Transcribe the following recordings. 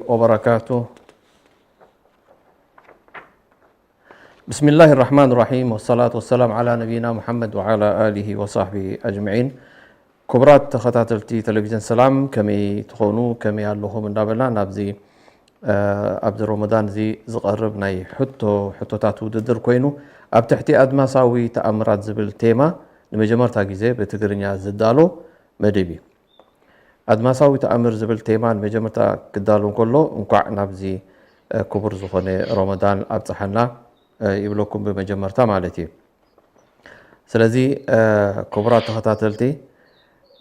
وبركاته. بسم الله الرحمن الرحيم، والصلاة والسلام على نبينا محمد وعلى آله وصحبه أجمعين. ክቡራት ተኸታተልቲ ቴሌቪዥን ሰላም፣ ከመይ ትኾኑ፣ ከመይ ኣለኹም እንዳበልና ናብዚ ኣብዚ ሮመዳን እዚ ዝቐርብ ናይ ሕቶ ሕቶታት ውድድር ኮይኑ፣ ኣብ ትሕቲ ኣድማሳዊ ተኣምራት ዝብል ቴማ ንመጀመርታ ግዜ ብትግርኛ ዝዳሎ መደብ እዩ። ኣድማሳዊ ተኣምር ዝብል ቴማ ንመጀመርታ ክዳሎ እንከሎ፣ እንኳዕ ናብዚ ክቡር ዝኾነ ሮመዳን ኣብፀሓና ይብለኩም ብመጀመርታ ማለት እዩ። ስለዚ ክቡራት ተኸታተልቲ፣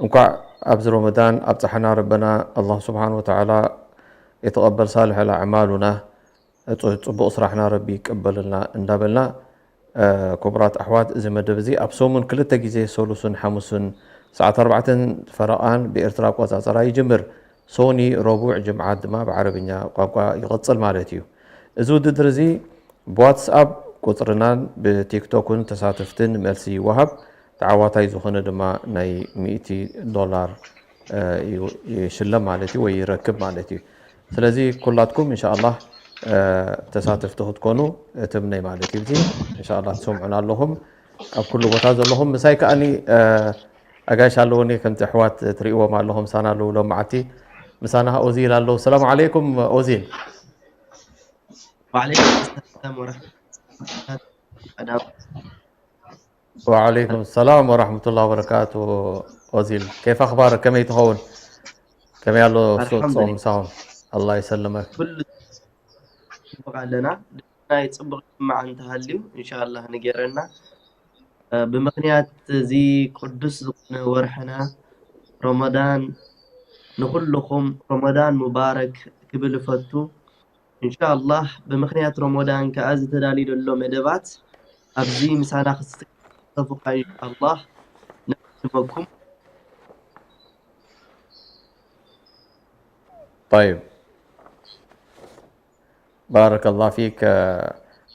እንኳዕ ኣብዚ ሮመዳን ኣብፀሓና ረበና። ኣላህ ስብሓን ወተዓላ የተቐበል ሳልሕ ኣዕማሉና፣ ፅቡቕ ስራሕና ረቢ ይቀበልና እንዳበልና፣ ክቡራት ኣሕዋት፣ እዚ መደብ እዚ ኣብ ሰሙን ክልተ ግዜ፣ ሰሉስን ሓሙስን ሰዓት ኣርባዕተን ፈረቓን ብኤርትራ ኣቆፃፀራ ይጅምር። ሶኒ፣ ረቡዕ፣ ጅምዓት ድማ ብዓረብኛ ቋንቋ ይቕፅል ማለት እዩ። እዚ ውድድር እዚ ብዋትስኣፕ ቁፅርናን ብቲክቶክን ተሳተፍትን መልሲ ይወሃብ። ተዓዋታይ ዝኾነ ድማ ናይ ሚእቲ ዶላር ይሽለም ማለት እዩ ወይ ይረክብ ማለት እዩ። ስለዚ ኩላትኩም እንሻኣላህ ተሳተፍቲ ክትኮኑ ትምነይ ማለት እዩ። እዚ እንሻኣላህ ትሰምዑና ኣለኹም ኣብ ኩሉ ቦታ ዘለኹም። ምሳይ ከኣኒ ኣጋይሽ ኣለውኒ፣ ከምቲ ኣሕዋት ትርእይዎም ኣለኹም፣ ምሳና ኣለዉ ሎም መዓልቲ። ምሳና ኦዚል ኣለዉ። ሰላም ዓለይኩም ኦዚል። وعليكم السلام ورحمة الله وبركاته. وعليكم السلام ورحمة الله وبركاته. ኦዚል، كيف أخبارك؟ ከመይ ትኸውን? ከመይ ኣሎ ጾም ምሳኹም? ኣላህ ይሰልመክ። ኩሉ ጽቡቕ ኣለና። ናይ ጽቡቕ ስማዕ እንተሃልዩ እንሻኣላህ ንገረና። ብምኽንያት እዚ ቅዱስ ዝኾነ ወርሕና ረመዳን ንኹልኹም ረመዳን ሙባረክ ክብል እፈቱ። እንሻኣላህ ብምኽንያት ረመዳን ከኣ ዝተዳልዩ ዘሎ መደባት ኣብዚ ምሳና ክስተፉካ እንሻኣላህ ነመስግነኩም። طيب. ባረከላህ ፊክ።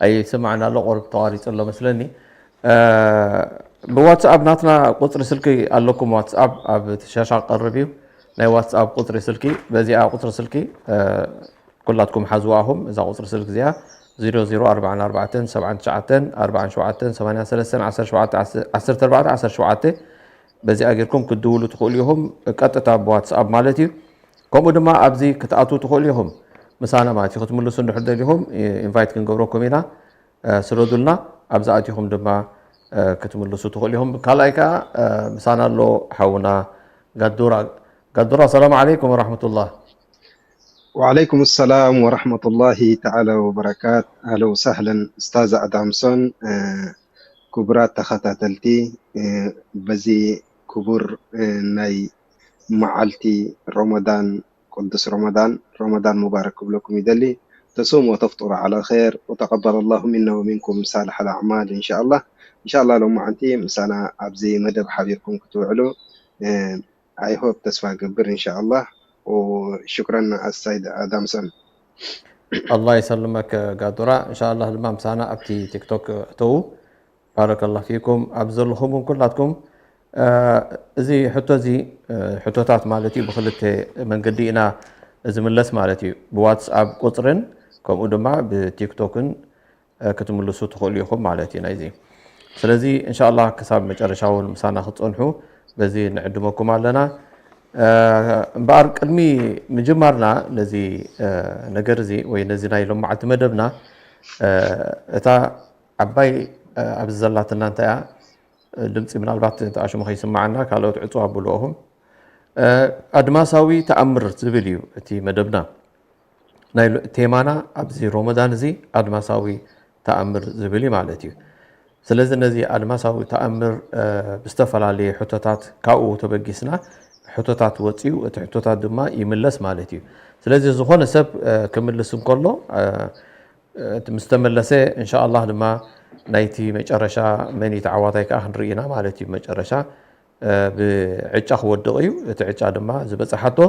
ኣይስማዕን ኣሎ፣ ቁሩብ ተቋሪጹ ኣሎ መስለኒ። ብዋትስኣፕ ናትና ቁጽሪ ስልኪ ኣለኩም፣ ዋትስኣፕ ኣብ እቲ ሻሻ ክቐርብ እዩ፣ ናይ ዋትስኣፕ ቁጽሪ ስልኪ። በዚኣ ቁጽሪ ስልኪ ኩላትኩም ሓዝዋ ኢኹም። እዛ ቁጽሪ ስልኪ እዚኣ ዜሮ ዜሮ ኣርባዓን ኣርባዕተን ሰብዓን ትሽዓተን ኣርባዓን ሸውዓተን ሰማንያን ሰለስተን ዓሰርተ ሸውዓተ ዓሰርተ ኣርባዕተ ዓሰርተ ሸውዓተ። በዚኣ ጌርኩም ክትድውሉ ትኽእሉ ኢኹም፣ ቀጥታ ብዋትስኣፕ ማለት እዩ። ከምኡ ድማ ኣብዚ ክትኣትዉ ትኽእሉ ኢኹም፣ ምሳና ማለት እዩ። ክትምልሱ እንድሕር ደሊኹም ኢንቫይት ክንገብረኩም ኢና፣ ስደዱልና። ኣብዚ ኣቲኹም ድማ ክትምልሱ ትኽእሉ ኢኹም። ካልኣይ ከዓ ምሳና ኣሎ ሓውና ጋዱራ። ጋዱራ፣ ሰላም ዓለይኩም ወራሕመቱላህ። وعليكم السلام ورحمة الله تعالى وبركاته. أهلا وسهلا أستاذ أدامسون. ክቡራት ተኸታተልቲ፣ በዚ ክቡር ናይ መዓልቲ ረመዳን፣ ቅዱስ ረመዳን፣ ረመዳን ሙባረክ ክብለኩም ይደሊ። تصوموا وتفطروا على خير وتقبل الله منا ومنكم صالح الأعمال إن شاء الله. إن شاء الله ሎማዓንቲ ምሳና ኣብዚ መደብ ሓቢርኩም ክትውዕሉ I hope፣ ተስፋ ገብር إن شاء الله. وشكرا السيد أدامسون. ኣላህ ይሰልመክ ጋዱራ። እንሻኣላህ ድማ ምሳና ኣብቲ ቲክቶክ እተዉ። ባረከላህ ፊኩም። ኣብ ዘለኹም እውን ኩላትኩም እዚ ሕቶ እዚ ሕቶታት ማለት እዩ ብክልተ መንገዲ ኢና ዝምለስ ማለት እዩ። ብዋትስኣፕ ቁፅርን ከምኡ ድማ ብቲክቶክን ክትምልሱ ትኽእሉ ኢኹም ማለት እዩ ናይዚ። ስለዚ እንሻላ ክሳብ መጨረሻ እውን ምሳና ክትፀንሑ በዚ ንዕድመኩም ኣለና። እምበኣር ቅድሚ ምጅማርና ነዚ ነገር እዚ ወይ ነዚ ናይ ሎማዓልቲ መደብና እታ ዓባይ ኣብዚ ዘላትና እንታይ እያ ድምፂ ምናልባት ተኣሽሙ ከይስማዓና ካልኦት ዕፁ ኣብልዎም። ኣድማሳዊ ተኣምር ዝብል እዩ እቲ መደብና። ናይ ቴማና ኣብዚ ሮመዳን እዚ ኣድማሳዊ ተኣምር ዝብል እዩ ማለት እዩ። ስለዚ ነዚ ኣድማሳዊ ተኣምር ብዝተፈላለየ ሕቶታት ካብኡ ተበጊስና ሕቶታት ወፅዩ እቲ ሕቶታት ድማ ይምለስ ማለት እዩ። ስለዚ ዝኾነ ሰብ ክምልስ እንከሎ ምስ ተመለሰ እንሻኣላህ ድማ ናይቲ መጨረሻ መን እዩ ተዓዋታይ ከዓ ክንርኢ ኢና ማለት እዩ። መጨረሻ ብዕጫ ክወድቕ እዩ። እቲ ዕጫ ድማ ዝበፅሓቶ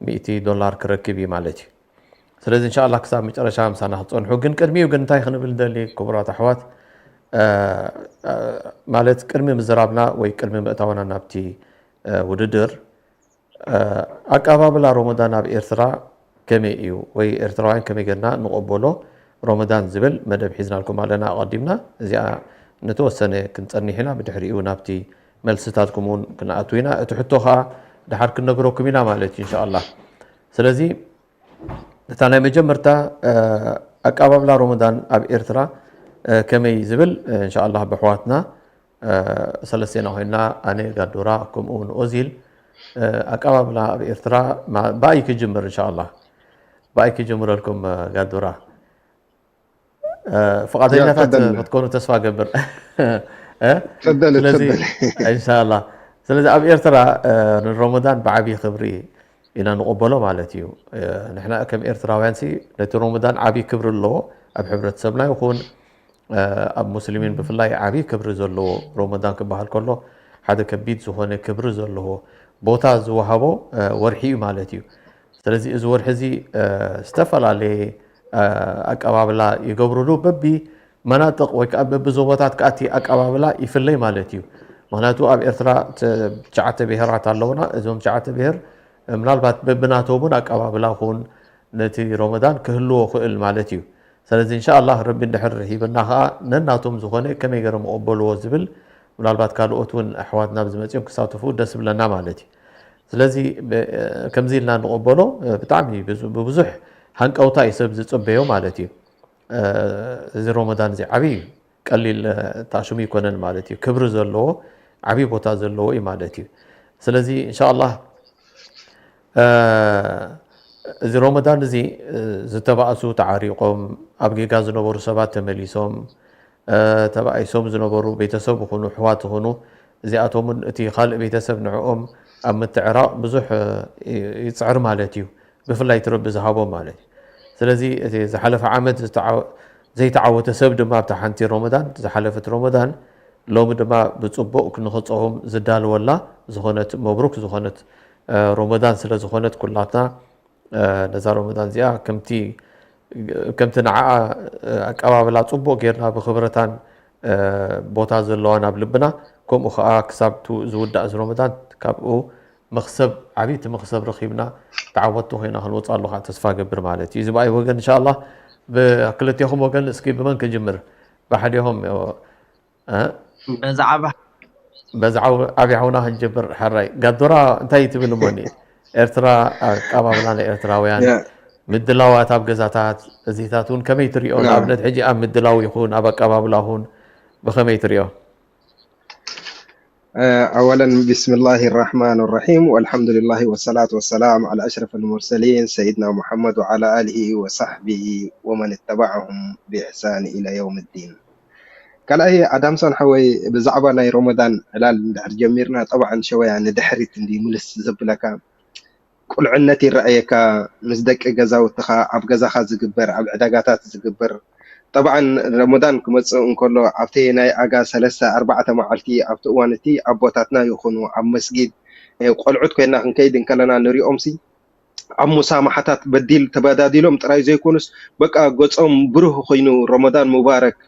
ሚእቲ ዶላር ክረክብ እዩ ማለት እዩ። ስለዚ እንሻኣላህ ክሳብ መጨረሻ ምሳና ክትፀንሑ። ግን ቅድሚኡ ግን እንታይ ክንብል ንደሊ ክቡራት ኣሕዋት፣ ማለት ቅድሚ ምዝራብና ወይ ቅድሚ ምእታውና ናብቲ ውድድር ኣቀባብላ ሮሞዳን ኣብ ኤርትራ ከመይ እዩ ወይ ኤርትራውያን ከመይ ጌርና ንቐበሎ ሮመዳን ዝብል መደብ ሒዝናልኩም ኣለና ኣቐዲምና። እዚኣ ንተወሰነ ክንጸንሕ ኢና፣ ብድሕሪኡ ናብቲ መልስታትኩም እውን ክንኣቱ ኢና። እቲ ሕቶ ኸኣ ድሓር ክንነግረኩም ኢና ማለት እዩ እንሻኣላህ። ስለዚ እታ ናይ መጀመርታ ኣቀባብላ ሮመዳን ኣብ ኤርትራ ከመይ ዝብል እንሻኣላህ ብሕዋትና ሰለስቴና ኮይና ኣነ ጋዶራ ከምኡ እውን ኦዚል ኣቀባብላ ኣብ ኤርትራ ብኣይ ክጅምር እንሻኣላህ ብኣይ ክጅምረልኩም ጋዶራ ፍቓደኛታት ክትኮኑ ተስፋ ገብር እንሻላ። ስለዚ ኣብ ኤርትራ ንሮመዳን ብዓብዪ ክብሪ ኢና ንቕበሎ ማለት እዩ። ንሕና ከም ኤርትራውያን ነቲ ሮመዳን ዓብዪ ክብሪ ኣለዎ ኣብ ሕብረተሰብና ይኹን ኣብ ሙስሊሚን ብፍላይ ዓብዪ ክብሪ ዘለዎ ሮመዳን ክበሃል ከሎ ሓደ ከቢድ ዝኾነ ክብሪ ዘለዎ ቦታ ዝወሃቦ ወርሒ እዩ ማለት እዩ። ስለዚ እዚ ወርሒ እዚ ዝተፈላለየ ኣቀባብላ ይገብሩሉ። በቢ መናጥቕ ወይ ከዓ በቢ ዞቦታት ከኣቲ ኣቀባብላ ይፍለይ ማለት እዩ። ምክንያቱ ኣብ ኤርትራ ትሽዓተ ብሄራት ኣለውና። እዞም ትሽዓተ ብሄር ምናልባት በብናቶም እውን ኣቀባብላ ኹን ነቲ ሮመዳን ክህልዎ ክእል ማለት እዩ። ስለዚ እንሻኣላህ ረቢ እንድሕር ሂብና ከዓ ነናቶም ዝኾነ ከመይ ገይሮም ይቐበልዎ ዝብል ምናልባት ካልኦት እውን ኣሕዋትና ብዝመፅኦም ክሳተፉ ደስ ብለና ማለት እዩ። ስለዚ ከምዚ ኢልና ንቐበሎ ብጣዕሚ ብብዙሕ ሃንቀውታ እዩ ሰብ ዝፅበዮ ማለት እዩ። እዚ ሮመዳን እዚ ዓብይ ቀሊል ታሽሙ ይኮነን ማለት እዩ። ክብሪ ዘለዎ ዓብይ ቦታ ዘለዎ እዩ ማለት እዩ። ስለዚ እንሻኣላህ እዚ ሮመዳን እዚ ዝተባእሱ ተዓሪቆም ኣብ ጌጋ ዝነበሩ ሰባት ተመሊሶም ተባኢሶም ዝነበሩ ቤተሰብ ይኹኑ ኣሕዋት ይኹኑ እዚኣቶምን እቲ ካልእ ቤተሰብ ንዕኦም ኣብ ምትዕራቕ ብዙሕ ይፅዕር ማለት እዩ። ብፍላይ እቲ ረቢ ዝሃቦም ማለት እዩ። ስለዚ እቲ ዝሓለፈ ዓመት ዘይተዓወተ ሰብ ድማ ኣብታ ሓንቲ ሮመዳን ዝሓለፈት ሮመዳን ሎሚ ድማ ብፅቡቕ ንክፀውም ዝዳልወላ ዝኾነት መብሩክ ዝኾነት ሮመዳን ስለ ዝኾነት ኩላትና ነዛ ሮመዳን እዚኣ ከምቲ ከምቲ ንዓኣ ኣቀባብላ ፅቡቅ ጌርና ብክብረታን ቦታ ዘለዋን ኣብ ልብና ከምኡ ከዓ ክሳብ ዝውዳእ እዚ ሮመዳን ካብኡ መክሰብ ዓብይቲ መክሰብ ረኪብና ተዓወትቲ ኮይና ክንወፅኣሉ ከዓ ተስፋ ገብር ማለት እዩ። እዚ ብኣይ ወገን እንሻላ ብክልቴኹም ወገን እስኪ ብመን ክጅምር? ብሓዲኹም በዛ ዓባ በዚ ዓቢ ሓውና ክንጀምር ሓራይ ጋዶራ እንታይ ትብል እሞኒ ኤርትራ ኣቀባብላ ናይ ኤርትራውያን ምድላዋት ኣብ ገዛታት እዚታት እውን ከመይ ትሪኦ ንኣብነት ሕጂ ኣብ ምድላው ይኹን ኣብ ኣቀባብላ ይኹን ብኸመይ ትሪኦ أولا بسم الله الرحمن الرحيم والحمد لله والصلاة والسلام على أشرف المرسلين سيدنا محمد وعلى آله وصحبه ومن اتبعهم بإحسان إلى يوم الدين ካልኣይ ኣዳምሶን ሓወይ ብዛዕባ ናይ ሮመዳን ዕላል እንድሕር ጀሚርና ጠብዓን ሸወያ ንድሕሪት እንዲ ምልስ ዘብለካ ቁልዕነት ይረኣየካ ምስ ደቂ ገዛውትኻ ኣብ ገዛኻ ዝግበር ኣብ ዕዳጋታት ዝግበር ጠብዓን ረመዳን ክመፅእ እንከሎ ኣብቲ ናይ ኣጋ ሰለስተ ኣርባዕተ መዓልቲ ኣብቲ እዋን እቲ ኣቦታትና ይኹኑ ኣብ መስጊድ ቆልዑት ኮይና ክንከይድ እንከለና ንሪኦም ሲ ኣብ ሙሳማሓታት በዲል ተበዳዲሎም ጥራይ ዘይኮኑስ በቃ ገጾም ብሩህ ኮይኑ ረመዳን ሙባረክ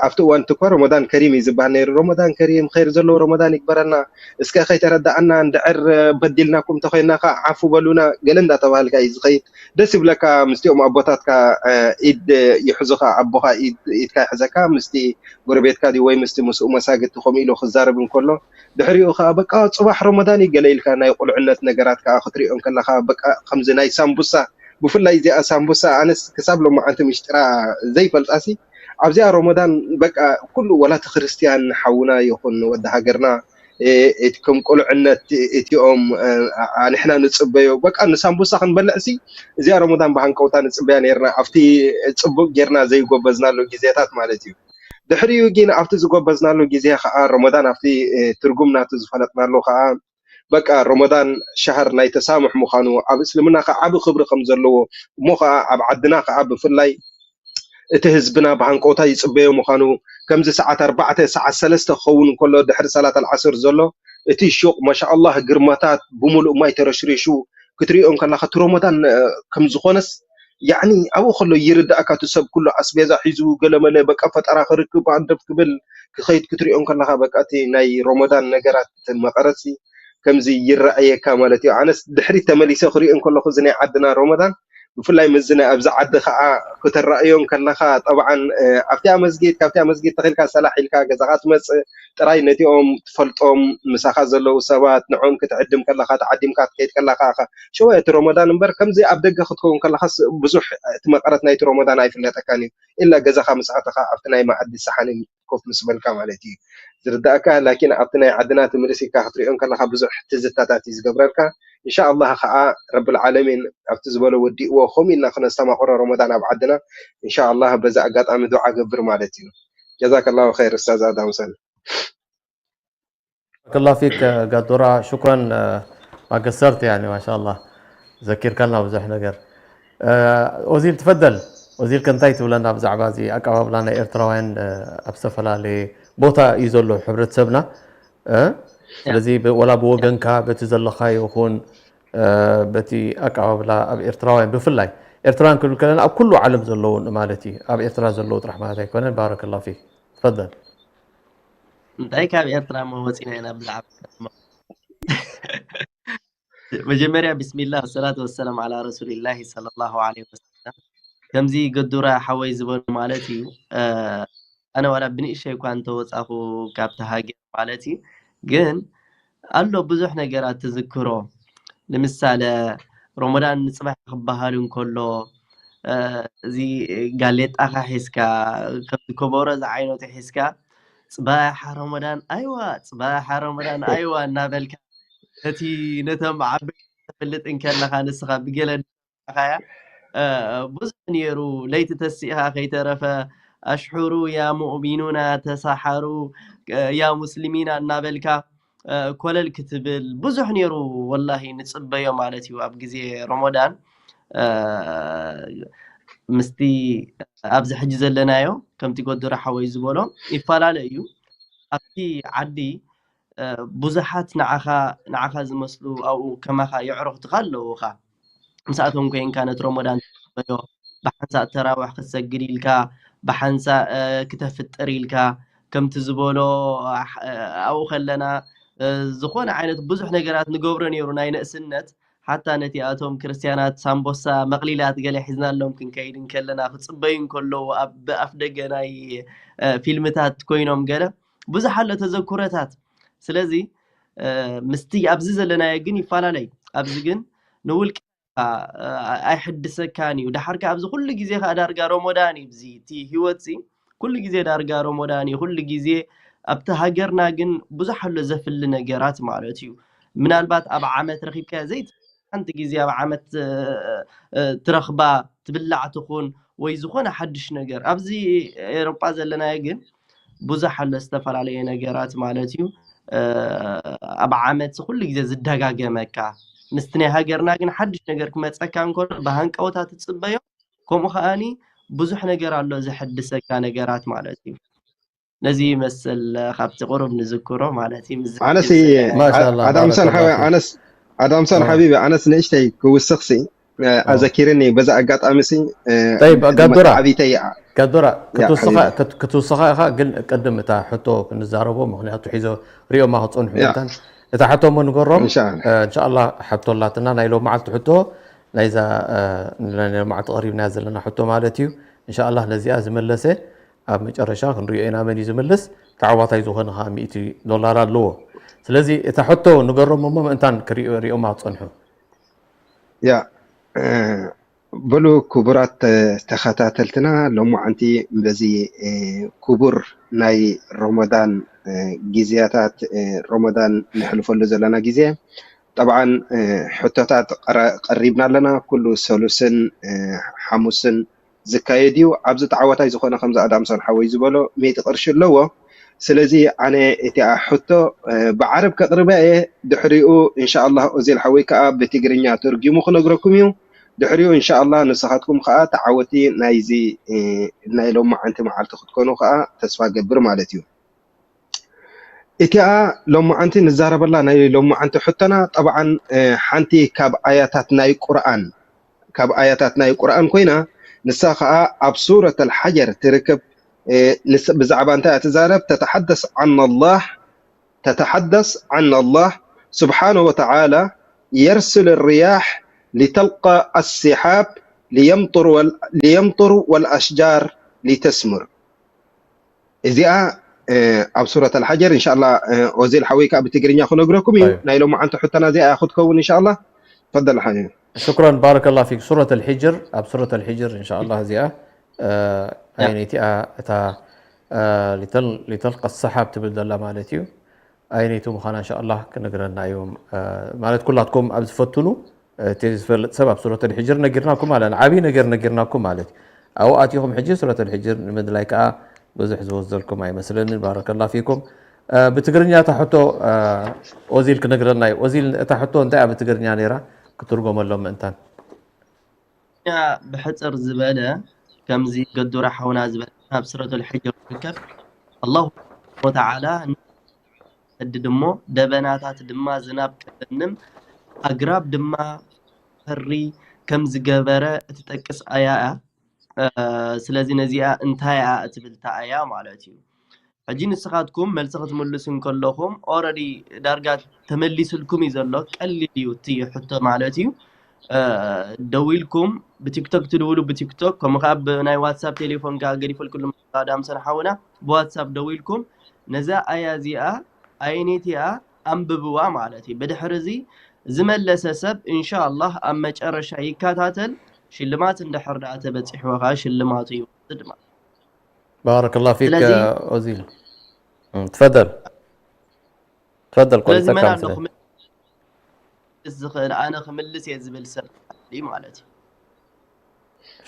ኣብቲ እዋን እኮ ረመዳን ከሪም እዩ ዝበሃል ነይሩ። ረመዳን ከሪም ኸይር ዘለዎ ረመዳን ይግበረልና። እስከ ከይተረዳኣና እንድዕር በዲልናኩም ተኾይና ከዓ ዓፉ በሉና ገለ እንዳተባሃልካ እዩ ዝኸይድ። ደስ ይብለካ ምስቲኦም ኣቦታትካ ኢድ ይሕዙኻ ኣቦኻ ኢድካ ይሕዘካ ምስቲ ጎረቤትካ ድዩ ወይ ምስቲ ምስኡ መሳግድቲ ከምኡ ኢሉ ክዛረብ እንከሎ ድሕሪኡ ከዓ በቃ ፅባሕ ረመዳን እዩ ገለ ኢልካ ናይ ቁልዕነት ነገራት ከዓ ክትሪኦ እንከለካ በቃ ከምዚ ናይ ሳምቡሳ ብፍላይ እዚኣ ሳምቡሳ ኣነስ ክሳብ ሎማዓንቲ ምሽጥራ ዘይፈልጣሲ ኣብዚኣ ሮሞዳን በቃ ኩሉ ወላ እቲ ክርስትያን ሓውና ይኹን ወዲ ሃገርና ከም ቁልዕነት እቲኦም ንሕና ንፅበዮ በቃ ንሳምቡሳ ክንበልዕ ሲ እዚኣ ሮሞዳን ብሃንቀውታ ንፅበያ ነርና ኣብቲ ፅቡቅ ጌርና ዘይጎበዝናሉ ግዜታት ማለት እዩ ድሕሪኡ ግን ኣብቲ ዝጎበዝናሉ ግዜ ከዓ ሮሞዳን ኣብቲ ትርጉም ናቱ ዝፈለጥናሉ ከዓ በቃ ረመዳን ሸሃር ናይ ተሳሙሕ ምዃኑ ኣብ እስልምና ከዓ ዓቢ ክብሪ ከም ዘለዎ እሞ ከዓ ኣብ ዓድና ከዓ ብፍላይ እቲ ህዝብና ብሃንቀውታ ይፅበዮ ምዃኑ ከምዚ ሰዓት ኣርባዕተ ሰዓት ሰለስተ ክኸውን እንከሎ ድሕሪ ሰላት ኣልዓስር ዘሎ እቲ ሹቕ ማሻኣላህ ግርማታት ብምሉእ ማይ ተረሽሪሹ ክትሪኦ እንከለኻ እቲ ረመዳን ከም ዝኾነስ ያዕኒ ኣብኡ ከሎ ይርዳእካ እቲ ሰብ ኩሉ ኣስቤዛ ሒዙ ገለመለ በቃ ፈጠራ ክርክብ ኣንደብ ክብል ክኸይድ ክትሪኦ እንከለኻ በቃ እቲ ናይ ረመዳን ነገራት መቐረፂ ከምዚ ይረኣየካ ማለት እዩ። ኣነስ ድሕሪት ተመሊሰ ክሪኦ እንከለኹ እዚ ናይ ዓድና ሮመዳን ብፍላይ ምስዚ ናይ ኣብዚ ዓዲ ከዓ ክተራእዮ እንከለኻ ጠብዓን ኣብቲኣ መስጊድ ካብቲኣ መስጊድ ተኺልካ ሰላሕ ኢልካ ገዛኻ ትመፅእ ጥራይ ነቲኦም ትፈልጦም ምሳኻ ዘለዉ ሰባት ንዕኦም ክትዕድም ከለኻ ተዓዲምካ ትከይድ ከለኻ ሸወ እቲ ሮመዳን እምበር ከምዚ ኣብ ደገ ክትከውን ከለኻስ ብዙሕ እቲ መቐረት ናይቲ ሮመዳን ኣይፍለጠካን እዩ። ኢላ ገዛኻ ምስ ኣተኻ ኣብቲ ናይ መኣዲ ሰሓን ኮፍ ምስ በልካ ማለት እዩ ዝርዳእካ። ላኪን ኣብቲ ናይ ዓድና ትምልስ ኢልካ ክትሪኦ እንከለኻ ብዙሕ ትዝታታት እዩ ዝገብረልካ። እንሻ ኣላህ ከዓ ረብል ዓለሚን ኣብቲ ዝበሎ ወዲእዎ ከምኡ ኢልና ክነስተማቕሮ ረመዳን ኣብ ዓድና እንሻ ኣላህ በዚ ኣጋጣሚ ዱዓ ገብር ማለት እዩ። ጀዛከላሁ ኸይር ኡስታዝ ኣዳምሰን። ባረከላሁ ፊክ ጋዶራ ሽኩራን ማገሰርት ያኒ ማሻላ ዘኪርካልና ብዙሕ ነገር ኦዚል ትፈደል ኦዚል ከንታይ ትብለና ብዛዕባ እዚ ኣቀባብላ ናይ ኤርትራውያን ኣብ ዝተፈላለየ ቦታ እዩ ዘሎ ሕብረተሰብና ስለዚ ወላ ብወገንካ በቲ ዘለካ ይኹን በቲ ኣቀባብላ ኣብ ኤርትራውያን ብፍላይ ኤርትራውያን ክብል ከለና ኣብ ኩሉ ዓለም ዘለዉ ማለት እዩ ኣብ ኤርትራ ዘለዉ ጥራሕ ማለት ኣይኮነን ባረከላ ፊክ ትፈደል እንታይ ካብ ኤርትራ መወፂና ኢና ብዛዕባ መጀመርያ ብስሚላህ ወሰላቱ ወሰላም ዓላ ረሱሊላህ ሰለላሁ ዐለይሂ ወሰለም ከምዚ ገዱራ ሓወይ ዝበሉ ማለት እዩ ኣነ ዋላ ብንእሸይ እኳ እንተወፃኹ ካብቲ ሃገር ማለት እዩ ግን ኣሎ ብዙሕ ነገራት ትዝክሮ ንምሳለ ሮሞዳን ንፅባሕ ክበሃል እንከሎ እዚ ጋሌጣኻ ሒዝካ ከምዚ ከበሮ ዝዓይነቱ ሒዝካ ፅባሓ ረመዳን ኣይዋ ፅባሓ ረመዳን ኣይዋ እናበልካ ነቲ ነቶም ዓበይቲ ተፈልጥ እንከለካ ንስኻ ብገለ ኻያ ብዙሕ ነይሩ ለይቲ ተሲእኻ ከይተረፈ ኣሽሑሩ ያ ሙእሚኑና ተሳሓሩ ያ ሙስሊሚና እናበልካ ኮለል ክትብል ብዙሕ ነይሩ ወላሂ ንፅበዮ ማለት እዩ ኣብ ግዜ ረመዳን ምስቲ ኣብዚ ሕጂ ዘለናዮ ከምቲ ጎደረ ሓወይ ዝበሎ ይፈላለ እዩ ኣብቲ ዓዲ ብዙሓት ንዓኻ ዝመስሉ ኣብኡ ከማኻ የዕሩኽትኻ ኣለዉኻ ምስኣቶም ኮይንካ ነቲ ረመዳን ትፅበዮ ብሓንሳእ ተራውሕ ክትሰግድ ኢልካ ብሓንሳእ ክተፍጥር ኢልካ ከምቲ ዝበሎ ኣብኡ ከለና ዝኾነ ዓይነት ብዙሕ ነገራት ንገብሮ ነይሩ ናይ ንእስነት ሓታ ነቲኣቶም ክርስትያናት ሳምቦሳ መቕሊላት ገለ ሒዝናሎም ክንከይድ እንከለና ክፅበዩ እንከለዉ ኣብ ኣፍ ደገ ናይ ፊልምታት ኮይኖም ገለ ብዙሕ ኣሎ ተዘኩረታት ስለዚ ምስቲ ኣብዚ ዘለናዮ ግን ይፈላለዩ ኣብዚ ግን ንውልቂ ኣይሕድሰካን እዩ። ዳሓር ከኣ ኣብዚ ኩሉ ግዜ ከኣ ዳርጋ ሮሞዳን እዩ። እዚ እቲ ህይወት እዚ ኩሉ ግዜ ዳርጋ ሮሞዳን እዩ። ኩሉ ግዜ ኣብቲ ሃገርና ግን ብዙሕ ኣሎ ዘፍሊ ነገራት ማለት እዩ። ምናልባት ኣብ ዓመት ረኺብካዮ ዘይት ሓንቲ ግዜ ኣብ ዓመት ትረኽባ ትብላዕ ትኹን ወይ ዝኾነ ሓድሽ ነገር ኣብዚ ኤሮጳ ዘለናዮ ግን ብዙሕ ኣሎ ዝተፈላለየ ነገራት ማለት እዩ ኣብ ዓመት ኩሉ ግዜ ዝደጋገመካ ምስቲ ናይ ሃገርና ግን ሓድሽ ነገር ክመፀካ እንከሎ ብሃንቀውታ ትፅበዮ ከምኡ ከዓኒ ብዙሕ ነገር ኣሎ ዘሐድሰካ ነገራት ማለት እዩ ነዚ ይመስል ካብቲ ቁሩብ ንዝክሮ ማለት እዩ ኣነሲ ኣዳምሰን ሓቢቢ ኣነስ ንእሽተይ ክውስኽሲ ኣዘኪርኒ በዛ ኣጋጣሚ ሲ ጠይብ ጋዶራ ዓቢተይ ጋዶራ ክትውስኻ ክትውስኻ ኢኻ ግን ቅድም እታ ሕቶ ክንዛረቦ ምክንያቱ ሒዞ ሪኦማ ክፀንሑ መታን እታ ሕቶ እሞ ንገሮም እንሻላ ሕቶ ኣላትና ናይ ሎም መዓልቲ ሕቶ ናይዛ ናይ መዓልቲ ቀሪብና ዘለና ሕቶ ማለት እዩ እንሻላ ነዚኣ ዝመለሰ ኣብ መጨረሻ ክንሪኦ ኢና መን እዩ ዝምልስ ተዓዋታይ ዝኾነ ከዓ ሚእቲ ዶላር ኣለዎ ስለዚ እታ ሕቶ ንገሮም እሞ ምእንታን ክሪኦማ ክፀንሑ ያ በሉ ክቡራት ተኸታተልትና ሎማዓንቲ በዚ ክቡር ናይ ሮሞዳን ግዜያታት ሮሞዳን ንሕልፈሉ ዘለና ግዜ ጠብዓን ሕቶታት ቀሪብና ኣለና ኩሉ ሰሉስን ሓሙስን ዝካየድ እዩ ኣብዚ ተዓዋታይ ዝኾነ ከምዚ ኣዳምሶን ሓወይ ዝበሎ ሚእቲ ቅርሺ ኣለዎ ስለዚ ኣነ እቲኣ ሕቶ ብዓረብ ከቕርበ እየ ድሕሪኡ እንሻኣላህ ኦዜል ሓወይ ከዓ ብትግርኛ ተርጊሙ ክነግረኩም እዩ ድሕሪኡ እንሻኣላህ ንስኻትኩም ከዓ ተዓወቲ ናይዚ ናይ ሎማዓንቲ መዓልቲ ክትኮኑ ከዓ ተስፋ ገብር ማለት እዩ እቲኣ ሎማዓንቲ ንዛረበላ ናይ ሎማዓንቲ ሕቶና ጠብዓን ሓንቲ ካብ ኣያታት ናይ ቁርኣን ካብ ኣያታት ናይ ቁርኣን ኮይና ንሳ ከዓ ኣብ ሱረት ኣልሓጀር ትርከብ ብዛዕባ እንታይ ትዛረብ ተተሓደስ ዓን ኣላህ ተተሓደስ ዓን ኣላህ سبحانه وتعالى يرسل الرياح لتلقى السحاب ليمطر وال- ليمطر والأشجار لتثمر. እዚኣ ኣብ ሱረት ኣልሓጀር እንሻላ ኦዜል ሓወይ ከዓ ብትግርኛ ክነግረኩም እዩ። ናይ ሎማዓንቲ ሕቶና እዚኣ ክትከውን እንሻላ። ፈደል ሓየ ሽክረን ባረከላ ፊክ። ሱረት ኣልሕጅር ኣብ ሱረት ኣልሕጅር እንሻላ እዚኣ ኣይነቲኣ እታ ሊተልቀ ሰሓብ ትብል ዘላ ማለት እዩ። ኣይነቱ ምዃና እንሻላ ክነግረና እዮም ማለት ኩላትኩም ኣብ ዝፈትኑ እቲ ዝፈልጥ ሰብ ኣብ ሱረት ኣልሕጅር ነጊርናኩም ማለት ዓብዪ ነገር ነጊርናኩም ማለት እዩ። ኣብኡ ኣቲኹም ሕጂ ሱረት ኣልሕጅር ንምድላይ ከዓ ብዙሕ ዝወስደልኩም ኣይመስለንን። ባረከላ ፊኩም። ብትግርኛ እታ ሕቶ ኦዚል ክነግረና እዩ። ኦዚል እታ ሕቶ እንታይ እያ ብትግርኛ ነይራ ክትርጎመሎም ምእንታን? ብሕፅር ዝበለ ከምዚ ገዱራ ሓውና ዝበለ ኣብ ሱረቱል ሕጅር ዝርከብ ኣላሁ ወተዓላ ሰድድ እሞ ደበናታት ድማ ዝናብ ከዘንም ኣግራብ ድማ ፈሪ ከም ዝገበረ እትጠቅስ ኣያ እያ። ስለዚ ነዚኣ እንታይ እያ እትብል እታ ኣያ ማለት እዩ። ሕጂ ንስኻትኩም መልሲ ክትምልሱ እንከለኹም ኦረዲ ዳርጋ ተመሊስልኩም እዩ ዘሎ። ቀሊል እዩ እቲ ሕቶ ማለት እዩ። ደዊልኩም ብቲክቶክ ትድውሉ ብቲክቶክ ከምኡ ከዓ ብናይ ዋትሳፕ ቴሌፎን ከዓ ገዲፈልኩሉ ኣዳምሰን ሓውና ብዋትሳፕ ደዊልኩም ነዛ ኣያ እዚኣ ኣይኔት እያ ኣንብብዋ ማለት እዩ። ብድሕሪ እዚ ዝመለሰ ሰብ እንሻ ኣላህ ኣብ መጨረሻ ይከታተል። ሽልማት እንድሕር ደኣ ተበፂሕዎ ከዓ ሽልማቱ ይወስድ ማለት ባረከላ ፊክ ስለዚ- ኦዚል። ትፈደል ትፈደል ስለዚ መን ቆሪፀካ ኣሎ መስለኝ። ክምልስ ዝኽእል ኣነ ክምልስ እየ ዝብል ሰብ ኣሎ ማለት እዩ።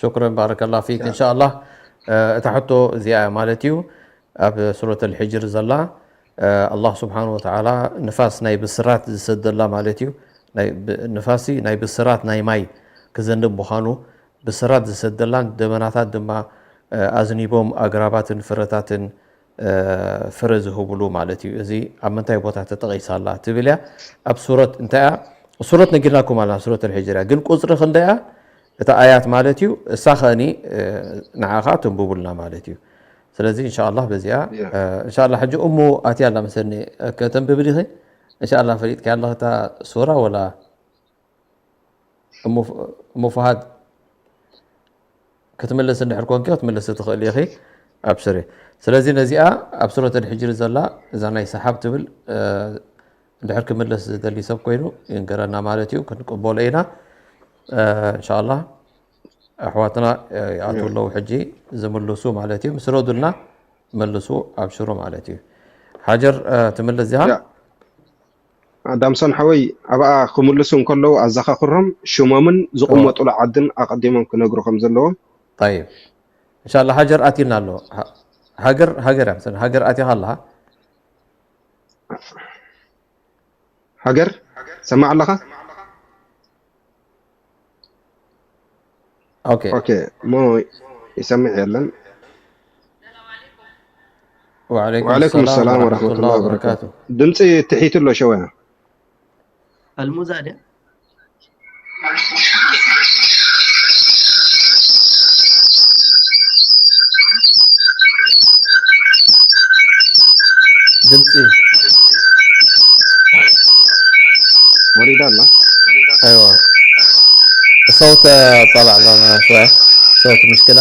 ሽክረን ባረከላ ፊክ። እንሻላ እታ ሕቶ እዚኣ ማለት እዩ ኣብ ሱረት ኣልሕጅር ዘላ ኣላህ ስብሓን ወተዓላ ንፋስ ናይ ብስራት ዝሰደላ ማለት እዩ። ናይ ብ- ንፋሲ ናይ ብስራት ናይ ማይ ክዘንብ ምዃኑ ብስራት ዝሰደላን ደበናታት ድማ ኣዝኒቦም ኣግራባትን ፍረታትን ፍረ ዝህብሉ ማለት እዩ። እዚ ኣብ ምንታይ ቦታ ተጠቒሳ ኣላ ትብል እያ። ኣብ ሱረት እንታይ እያ ሱረት ነጊርናኩም ኣለና ሱረት ኣልሕጅር እያ። ግን ቁፅሪ ክንደይ እያ እታ ኣያት ማለት እዩ። እሳ ከኒ ንዓኻ ተንብቡልና ማለት እዩ። ስለዚ እንሻላ በዚኣ እንሻላ ሕጂ እሙ ኣትያ ኣላ መሰኒ ከተንብብ ዲኺ? እንሻላ ፈሊጥካ ኣለኽታ ሱራ ወላ እሙ ፍሃድ ክትምልስ እንድሕር ኮንኪ ክትምልስ ትኽእል ኢኺ። ኣብስሪ። ስለዚ ነዚኣ ኣብ ሱረት ኣልሕጅሪ ዘላ እዛ ናይ ሰሓብ ትብል እንድሕር ክምልስ ዝደሊ ሰብ ኮይኑ ይንገረና ማለት እዩ። ክንቅበሎ ኢና እንሻላ። ኣሕዋትና ይኣትዉ ኣለዉ ሕጂ ዝምልሱ ማለት እዩ። ምስ ረዱልና መልሱ ኣብሽሩ ማለት እዩ። ሓጀር ትምልስ እዚኣ ዳምሶን ሓወይ ኣብኣ ክምልሱ እንከለዉ ኣዘኻኽሮም ሽሞምን ዝቕመጡሉ ዓድን ኣቐዲሞም ክነግሩ ከም ዘለዎም። طيب እንሻላ ሃጀር ኣትዩና ኣሎ። ሃገር ሃገር እያ መሰለኒ ሃገር ኣትያኻ ኣለኻ። ሃገር ሰማዕ ኣለኻ? ኦኬ ኦኬ እሞ ይሰምዕ የለን። ወዓለይኩም ወዓለይኩም ሰላም ሰላም ወረሕመቱላሂ ወረሕመቱላሂ ወበረካቱ። ወበረካቱ። ድምፂ ትሒቱ ኣሎ ሸወያ። ኣልሙዛ ድያ? ድምፂ ወሪዳ ኣላ። ኣይዋ ሰውት ጣላዕ ኣለና ሸወያ ሰውት ምሽክላ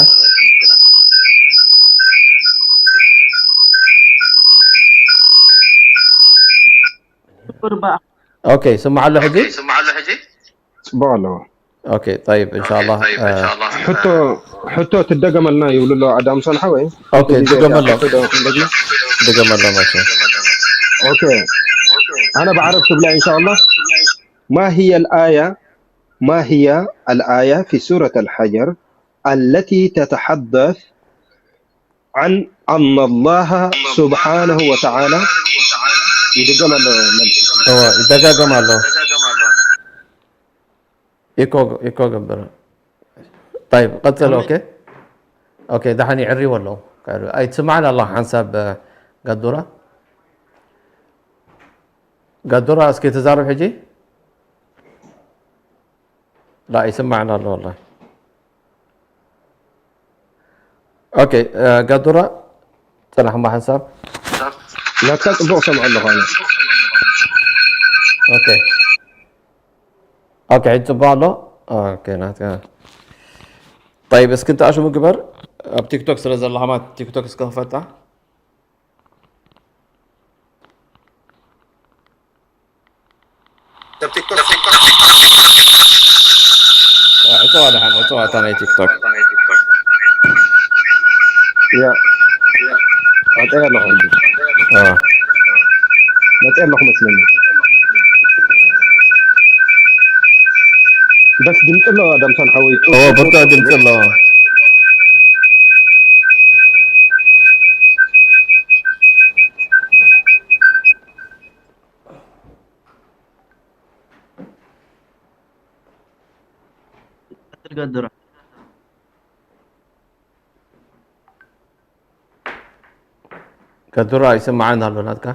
ቁርባ ኦኬ ስማዕ ኣሎ ሕጂ ፅቡቅ ኣለዎ። ኦኬ طيب እንሻላ ሕቶ ሕቶ ትደገመልና ይብሉ ኣለዎ ኣዳምሶን ሓወይ። ኦኬ ድገመሎም ድገመሎም እሺ ኦኬ ኣነ ብዓረብ ትብላ እንሻላ። ما هي الآية ما هي الآية في سورة الحجر التي تتحدث عن أن الله سبحانه وتعالى يدقم ال- እወ ይደጋገም ኣሎ ኢኮ ኢኮ ገብር طيب ቀፅል ኦኬ ኦኬ ዳሓን ይዕሪዎ ኣለዉ ኣይትስማዕን ኣላ ሓንሳብ ጋዱራ ጋዱራ እስኪ ተዛረብ ሕጂ لا ይስማዕን ኣሎ والله ኦኬ ጋዱራ ፅናሕ እሞ ሓንሳብ ናትካ ፅቡቅ ሰምዖ ኣለኹ ኣነ። ኦኬ ኦኬ፣ ሕጂ ጽቡቕ ኣሎ። ኦኬ ናትካ። طيب እስኪ እንተኣሽሙ ግበር። ኣብ ቲክቶክ ስለ ዘለኻ ማለት ቲክቶክ እስከ ክፈታ። እተዋ ደሓን እተዋ እታ ናይ ቲክቶክ። ያ ኣጠያ ኣለኹ ሕጂ አ፣ መፅእ ኣለኹ መስለኒ። በስ ድምፂ ኣለዋ ዳምሳን ሓወይ። ኦ ብርቱዕ ድምፂ ኣለዎ። ገድራ ገድራ ይስምዓና ኣሎ ናትካ።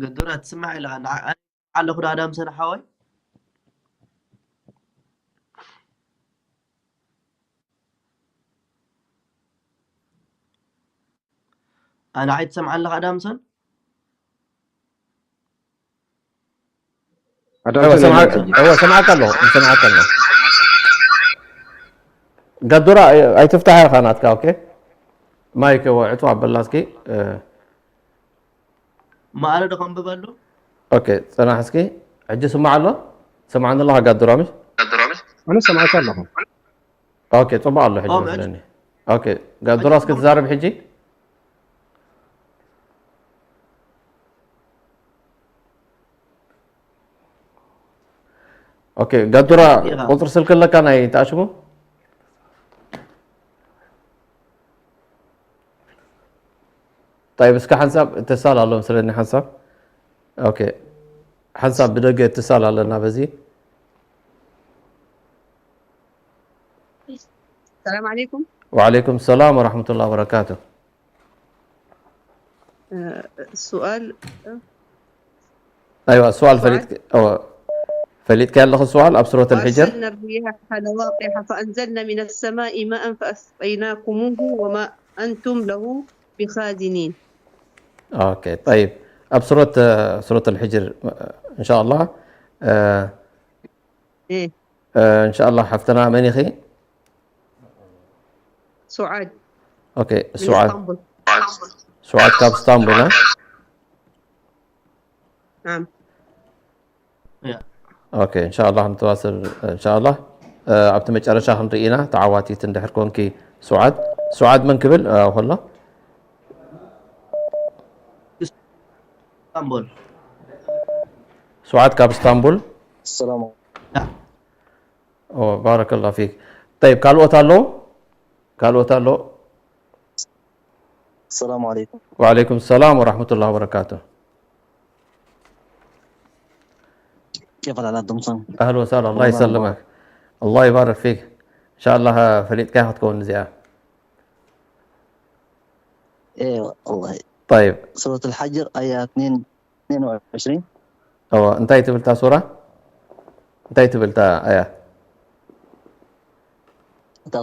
ገድራ ትስማዕ ኢለኻ ኣለኹ ዶ ኣዳምሰን ሓወይ? ኣነ ኣይትሰምዓን ኣለኻ ኣዳምሰን? እወ፣ ሰምዓካ ኣለኹ፣ ሰምዓካ ኣለኹ። ገዱራ ኣይትፍታሕ ኢኻ ናትካ። ኦኬ ማይክ እወ ዕጹ ኣበላ እስኪ። ማኣረ ዶ ከንብበሉ? ኦኬ ጽናሕ እስኪ። ሕጂ ስማዕ ኣሎ። ሰምዓኒ ኣለኻ ገዱራ ምሽ? ኣነ ሰምዓካ ኣለኹ። ኦኬ ጽቡቕ ኣሎ ሕጂ መስለኒ። ኦኬ ገዱራ እስኪ ትዛረብ ሕጂ። ኦኬ ገዱራ ቁፅሪ ስልኪ ኣለካ ናይ ተኣሽሙ? طيب እስኪ ሓንሳብ እትሳል ኣሎ መስለኒ ሓንሳብ። ኦኬ ሓንሳብ ብደገ እትሳል ኣለና በዚ። السلام عليكم. وعليكم السلام ورحمة الله وبركاته. آه، السؤال أيوة السؤال فريد أو فريد كان له سؤال أبصرة الحجر. وأرسلنا الرياح لواقح فأنزلنا من السماء ماء فأسقيناكموه وما أنتم له بخازنين. أوكي طيب أبصرة آه، سورة الحجر آه، إن شاء الله آه، إيه آه، إن شاء الله حفتنا منيخي سعاد أوكي من سعاد اسطنبول. سعاد كاب اسطنبول ها؟ نعم. اوكي ان شاء الله نتواصل ان شاء الله. ኣብቲ መጨረሻ ክንርኢ ኢና። ተዓዋቲት እንድሕር ኮንኪ ሱዓድ። ሱዓድ መን ክብል ከሎ እስታንቡል ሱዓድ ካብ እስታንቡል። السلام ባረከላ ፊክ። طيب ካልኦት ኣሎ? ካልኦት ኣሎ? السلام عليكم. وعليكم السلام ورحمة الله وبركاته. كيف حالك دمسم؟ أهلا وسهلا الله يسلمك. الله يبارك فيك. إن شاء الله ፈሊጥካ ክትከውን እዚኣ። ايه والله. طيب سورة الحجر آية اثنين اثنين وعشرين. እዎ እንታይ ትብል እታ ሱራ? እንታይ ትብል እታ ኣያ?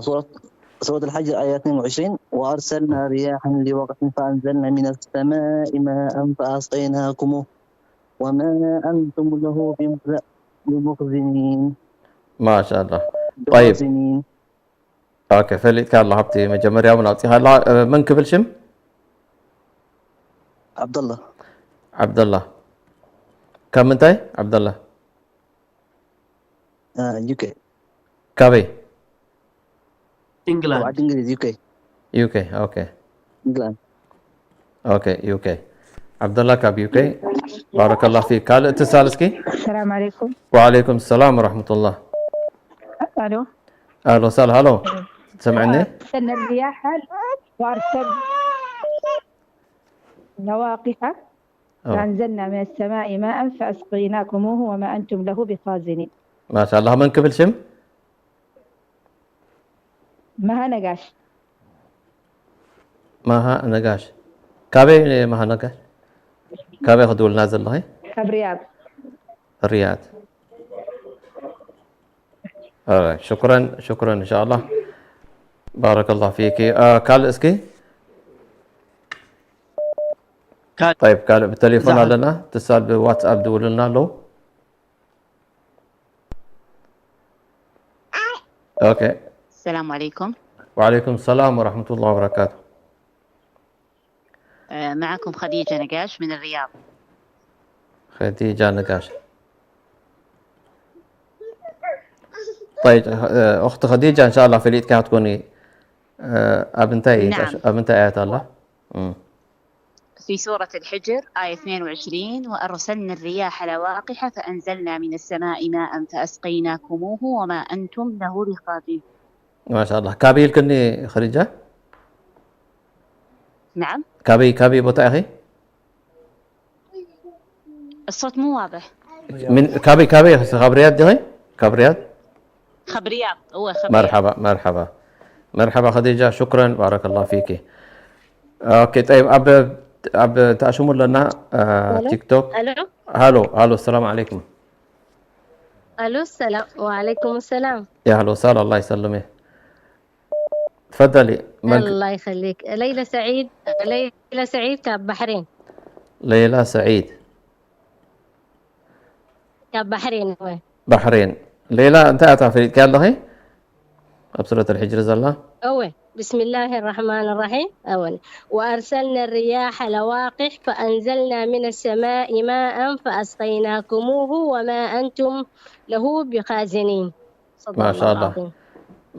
سورة سورة الحجر آية اثنين وعشرين: وأرسلنا رياحا لوقح فأنزلنا من السماء ماء فأسقيناكموه وما أنتم له بمخزنين. ما شاء الله. طيب. بخازنين. ኦኬ ፈሊጥካ ኣለኻ። ኣብቲ መጀመርያ እውን ኣውፂኻ ኣለኻ። መን ክብል ሽም? عبد الله. ዓብደላ። ካብ ምንታይ ዓብደላ? آه، يوكي. ካበይ? ኢንግላንድ طبعا إنجليزي، يوكي. ዩኬ። ኦኬ إنجلاند. ኦኬ ዩኬ። ዓብደላ ካብ ዩኬ። ባረከላ ፊክ። ካልእ እትሳል እስኪ። السلام عليكم. وعليكم السلام ورحمة الله. الو. اهلا وسهلا. هلو. سمعني؟ وارسلنا الرياح وارسل لواقح أوه. فانزلنا من السماء ماء فاسقيناكموه وما انتم له بخازنين. ما شاء الله. من ክብል ሽም? መሃ ነጋሽ። ማሃ ነጋሽ። ካበይ ማሃ ነጋሽ? ካበይ ክድውልና ዘለኺ? ካብ ሪያድ። ሪያድ። شكرا شكرا إن شاء الله. بارك الله فيك. ካልእ እስኪ። طيب، ካልእ ብቴሌፎን ኣለና። ትሳል ብዋትስኣፕ ድውልና ኣለዉ። ኦኬ። السلام عليكم. وعليكم السلام ورحمة الله وبركاته. معكم خديجة نقاش من الرياض. خديجة نقاش. طيب، أخت خديجة، إن شاء الله ፈሊጥካ ትኮኒ። ኣብ እንታይ نعم. ኣብ እንታይ ኣያት ኣላ? في سورة الحجر، آية اثنين وعشرين: وأرسلنا الرياح لواقح فأنزلنا من السماء ماء فأسقيناكموه وما أنتم له بخازنين. ما شاء الله. ካበይ ኢልክኒ ኸዲጃ? نعم. ካበይ ካበይ ቦታ ኢኺ? الصوت مو واضح. من ካበይ ካበይ ኢኺ? ካብ ሪያድ ዲኺ? ካብ ሪያድ? خبريات هو خبريات. مرحبا، مرحبا. مرحبا خديجة، شكرا، بارك الله فيك. اوكي، طيب، ኣብ ኣብ ተኣሽሙ ኣለና። ቲክቶክ. الو. هالو، هالو، السلام عليكم. الو، السلام. وعليكم السلام. يا هلا وسهلا، الله يسلمك. تفضلي. من ك- الله يخليك، ليلى سعيد. ليلى سعيد كاب بحرين. ليلى سعيد. كاب بحرين، وين؟ بحرين. ليلى، انت اتعرفي كان لغي؟ ابصرة الحجر زلا. اوي. بسم الله الرحمن الرحيم. اوي. وارسلنا الرياح لواقح فانزلنا من السماء ماء فاسقيناكموه وما انتم له بخازنين. صدق ما شاء الله. العظيم.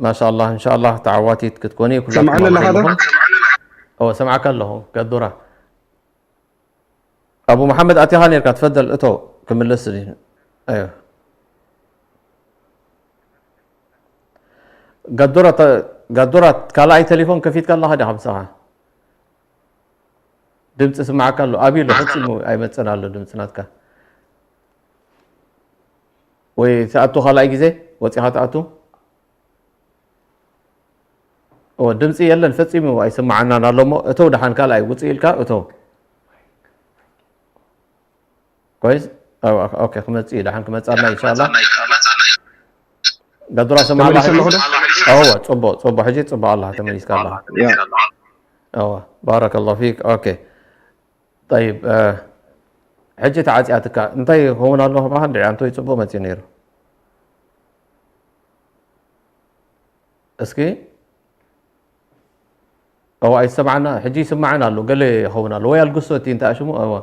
ما شاء الله، ان شاء الله تعواتي تكتكوني كلها سمعنا لهذا؟ هو سمعك الله قدره. ابو محمد اتيها نيركا، تفضل اتو كمل السجن. ايوه. قدرة، قدرة كالاي تليفون كفيت كالله هذا خمسة. ድምፂ ስማዓካ ኣሎ። ኣቢሉ ፈፂሙ ኣይመፅን ኣሎ ድምፂ ናትካ። ወይ ትኣቱ ካልኣይ ግዜ ወፂኻ ትኣቱ። እወ፣ ድምፂ የለን ፈፂሙ ኣይስማዓናን ኣሎ እሞ እተው ደሓን ካልኣይ ውፅእ ኢልካ እተው። ኮይስ? ኦኬ፣ ክመፅእ እዩ ደሓን ክመፃና ኢንሻላ። ገዱራ ስማዕ ኣላ። እወ፣ ፅቡቅ ፅቡቅ፣ ሕጂ ፅቡቅ ኣላ ተመሊስካ ኣላ። እወ፣ ባረከ ላሁ ፊክ። ኦኬ። ጠይብ፣ ሕጂ ተዓፅያትካ እንታይ ክኸውን ኣለኹ? ብኣኻ እንድዒ ኣንቶይ ፅቡቕ መፂኡ ነይሩ። እስኪ እዋ ኣይሰማዕና፣ ሕጂ ይስማዕን ኣሎ፣ ገለ ይኸውን ኣሎ ወይ ኣልግሶ እቲ እንታይ ሽሙ? እዋ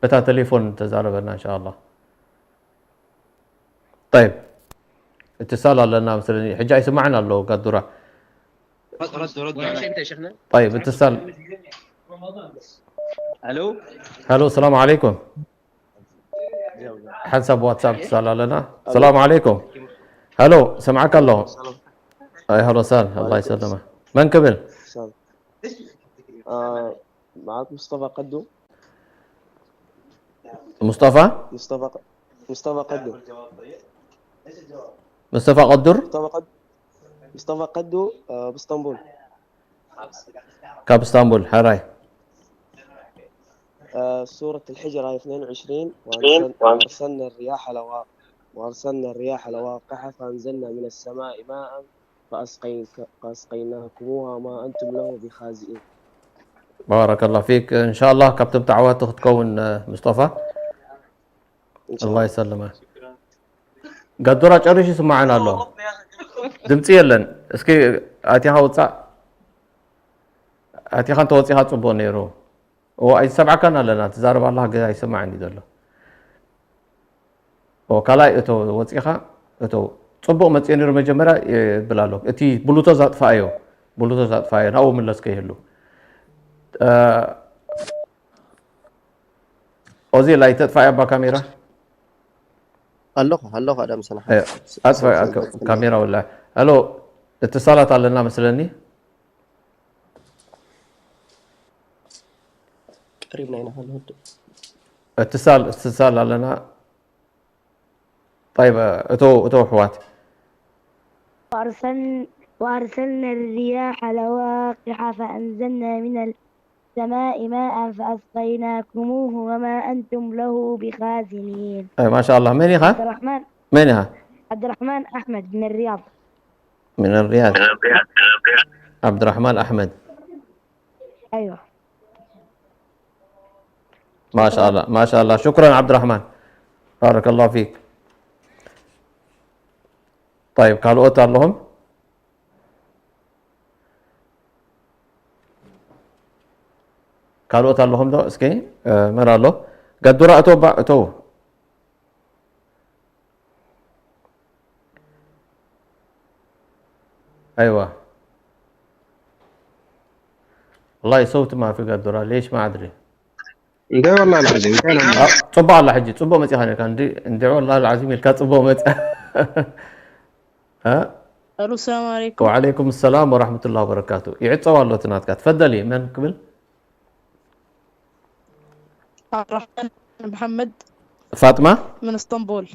በታ ቴሌፎን ተዛረበና እንሻ ኣላህ። ጠይብ፣ እትሳል ኣለና መስለኒ። ሕጂ ኣይስማዕን ኣሎ ጋዱራ። رد رد رد علي. طيب، اتصال. الو. هلو، السلام عليكم. حسب واتساب اتصال لنا. السلام عليكم. هلو، سمعك الله. اي هلو سال، الله يسلمك. من قبل؟ آه، معك مصطفى قدو. مصطفى؟ مصطفى ق- مصطفى قدو. مصطفى قدر؟ مصطفى قد مصطفى قدو، آه، باسطنبول. كاب اسطنبول، حراي. آه، سورة الحجر، آية اثنين وعشرين: "وأرسل-، وأرسلنا الرياح لوا-، وأرسلنا الرياح لواقح فأنزلنا من السماء ماء فأسقين-، فأسقيناكموها وما أنتم له بخازنين". بارك الله فيك. إن شاء الله كابتن تعوات تكون، آه، مصطفى. الله يسلمك. ጋዶራ ጨሪሹ ይስማዓና ኣሎ። ድምፂ የለን። እስኪ ኣቲኻ ውፃእ። ኣቲኻ እንተወፂኻ ፅቡቅ ነይሩ። እዎ፣ ኣይሰማዕካን ኣለና። ትዛረብ ኣለኻ፣ ግን ኣይሰማዕን እዩ ዘሎ። እዎ፣ ካልኣይ እቶ ወፂኻ፣ እቶ ፅቡቅ መፅዮ ነይሩ መጀመርያ ይብል ኣሎ። እቲ ብሉቶዝ ኣጥፋኣዮ። ብሉቶዝ ኣጥፋኣዮ፣ ናብኡ ምለስ ከይህሉ። እ፣ ኦዚ ላይ ተጥፋእ ኣባ ካሜራ? ኣለኹ፣ ኣለኹ ኣዳም ሰናሓ። እዮ፣ ኣጥፋእ ካሜራ ወላ። ኣሎ፣ እትሳላት ኣለና መስለኒ። ቀሪብና ኢና፣ ሃሎ፣ ወዲ። እትሳል፣ እትሳል ኣለና። طيب، እቶ፣ እቶ ኣሕዋት። وأرسل-، وأرسلنا الرياح لواقح فأنزلنا من السماء ماء فأسقيناكموه وما أنتم له بخازنين. أي، ما شاء الله. መን ኢኻ? عبد الرحمن. መን ኢኻ? عبد الرحمن أحمد من الرياض. من الرياض. عبد الرحمن أحمد. أيوة. ማሻኣላ፣ ማሻኣላ። ሽኩረን ዓብድራሕማን። ባረከላሁ ፊክ። ጠይብ፣ ካልኦት ኣለኹም? ካልኦት ኣለኹም ዶ? እስኪ፣ እ፣ መን ኣሎ? ገዱራ፣ እቶ ባ-፣ እቶ። ኣይዋ። ወላሂ ሰውት ማፊ ገዱራ፣ ሌሽ ማዕድሪ። እንደ ወላሂ ልዓዚም፣ እንታይ ነው? አ፣ ጽቡቕ ኣላ ሕጂ፣ ጽቡቕ መጺኻ ነርካ። እንዲ-፣ እንዲ ወላሂ ልዓዚም ኢልካ ጽቡቕ መጺ-፣ እ? ኣሉ፣ ሰላም ዓለይኩም። ወዓለይኩም ሰላም ወራህመቱላሂ ወበረካቱ። ይዕጸው ኣሎ እቲ ናትካ። ትፈደሊ፣ መን ክብል? ዓብድራሕማን መሓመድ ፋጥማ? ምን እስጠንቡል።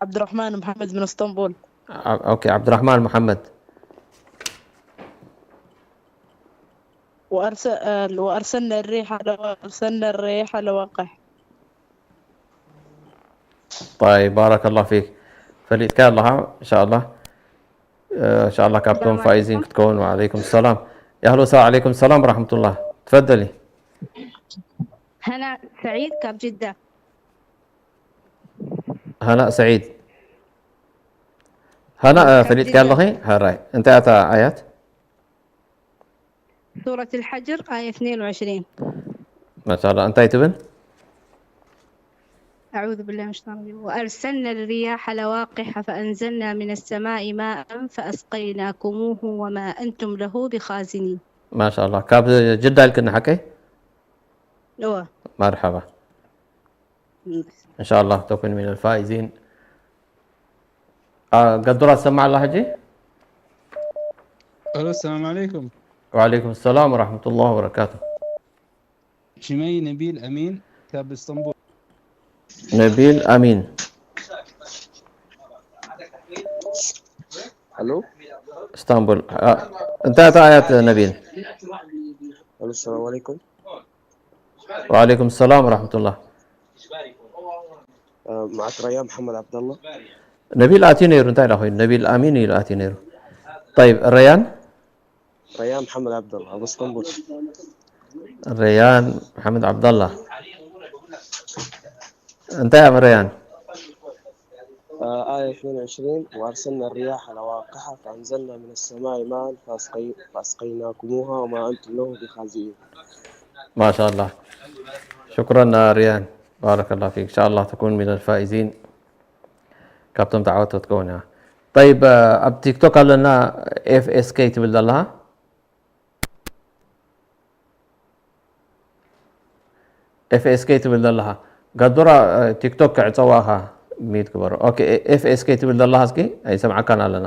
ዓብድራሕማን መሓመድ ምን እስጠንቡል። ዓ-፣ ኦኬ፣ ዓብድራሕማን መሓመድ። وأرس-، آه، وأرسلنا الريح لوا-، أرسلنا الرياح لواقح. طيب، بارك الله فيك. ፈሊጥካ ኣለኻ፣ ኢንሻኣላህ። እ፣ ኢንሻኣላህ ካብቶም ሰላም ፋኢዚን ዓለይኩም። ክትከውን። ወዓለይኩም ሰላም። يا أهلا وسهلا، عليكم السلام ورحمة الله. تفضلي. هناء سعيد ካብ ጅዳ። ሃናእ ሰዒድ። ሃናእ፣ ካብ ፈሊጥካ ጅዳ። ኣለኺ? ሃራይ። እንታይ ኣታ ኣያት? ሱረት ኣልሓጅር ኣያ እትናን ወዕሽሪን። ማሻኣላ፣ እንታይ ትብል? أعوذ بالله من الشيطان الرجيم. وأرسلنا الرياح لواقح فأنزلنا من السماء ماء فأسقيناكموه وما أنتم له بخازنين. ማሻኣላ፣ ካብ ጅዳ ኢልክኒ ሓቀይ? እወ። መርሓባ። إن شاء الله تكون من الفائزين. አ፣ ገዱራ ትሰማዕ ኣላ ሕጂ? الو، السلام عليكم. وعليكم السلام ورحمة الله وبركاته. ሽመይ ነቢል ኣሚን ካብ እስጠንቡል። ነቢል ኣሚን። الو. እስታንቡል። አ፣ እንታይ እታ ኣያት ነቢል? الو، السلام عليكم. وعليكم السلام ورحمة الله. آه، معك ريان محمد عبد الله. ነቢል ኣትዩ ነይሩ፣ እንታይ ደኣ ኮይኑ? ነቢል ኣሚን ኢሉ ኣትዩ ነይሩ። طيب፣ ረያን? ريان محمد عبد الله، أبو اسطنبول. ረያን መሓመድ ዓብደላ። እንታይ እያ ረያን? آه، آية اثنين وعشرين: "وأرسلنا الرياح لواقح فأنزلنا من السماء ماء فأسقي-، فأسقيناكموها وما أنتم له بخازنين." ማሻኣላህ። ሽኩረን ሪያን። ባረከላሁ ፊክ። ኢንሻኣላህ ተኩን ሚነል ፋኢዚን። ካብቶም ተዓወትቲ ትከውን እያ። ጠይብ፣ ኣብ ቲክቶክ ኣለና ኤፍ ኤስ ኬ ትብል ዘለኻ? ኤፍ ኤስ ኬ ትብል ዘለኻ። ጋዶራ፣ እ፣ ቲክቶክ ክዕጸዋ ኢኻ፣ ሚዩት ግበሮ። ኦኬ፣ ኤ-፣ ኤፍ ኤስ ኬ ትብል ዘለኻ እስኪ ኣይሰምዓካን ኣለና።